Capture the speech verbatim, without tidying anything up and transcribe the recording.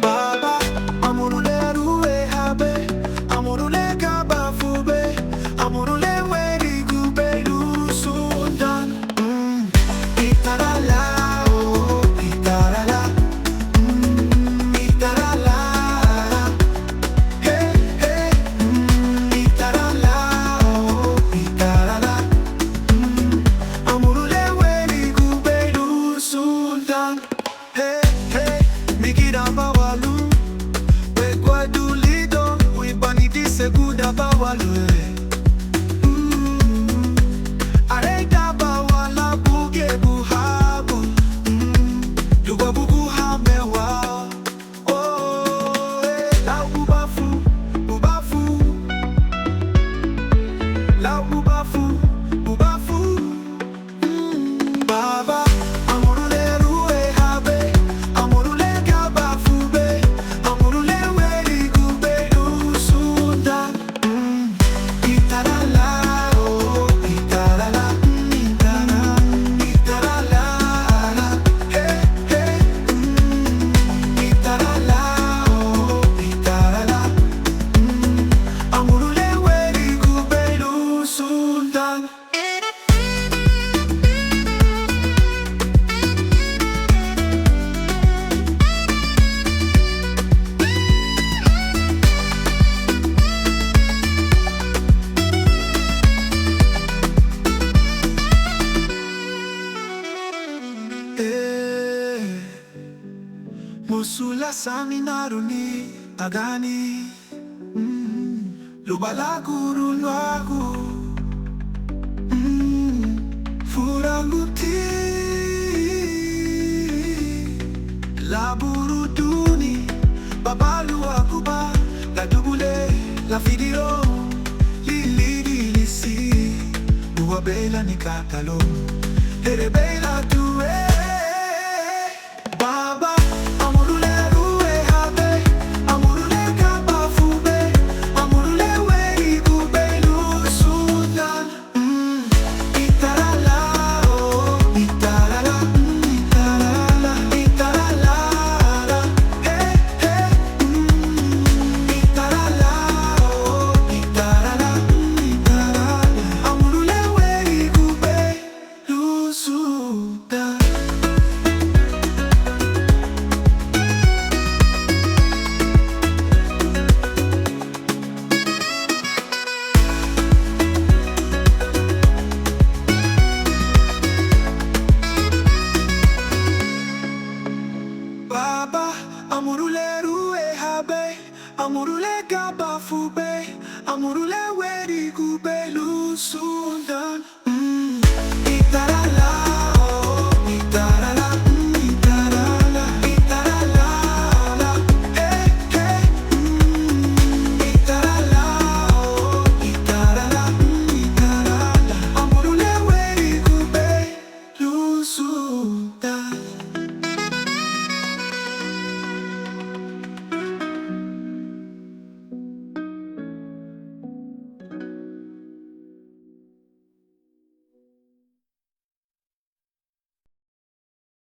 Baba, amurun le arúeihabei, amurun le gabafubei, amurun le wéirigubei lun sun dan. Mm. Itarala, oh, itarala. Mm, itarala. Hey, hey. Mm, itarala, oh, itarala. Mm, amurun le wéirigubei lun sun dan. Hey, hey, mígiraba walu, wéiguadun lidoun, wíbaniti segunda ba walu, eh. Mm, areidaba wala bugie buhabu, mm, lun wabugu hamewa, oh, eh, lau bubafu, bubafu, lau bubafu, bubafu. Baba, amurun le arúeihabei, amurun le gabafubei, amurun le wéirigubei lun sun dan. Mm. Itarala, oh, itarala, mm, itarala, itarala, hey, hey, mm, itarala, oh, itarala, mm, amurun le wéirigubei lun sun dan. Eh, mosu lasaminaruni agani, mm, lun balagurun luagu, mm, furaguti laburuduni, Baba, luagu ba ladügüle lafidiroun liligi lisi, lun wabei lani kataloun, herebei ladüe. Baba, amurun le arúeihabei, amurun le gabafubei, amurun le wéirigubei lun sun dan. Mm. Itarala, oh, itarala, mm, itarala, itarala, hey, hey, mm. Itarala, oh, itarala, mm, itarala, amurun le wéirigubei lun sun dan. Baba, amurun le arúeihabei, amurun le gabafubei, amurun le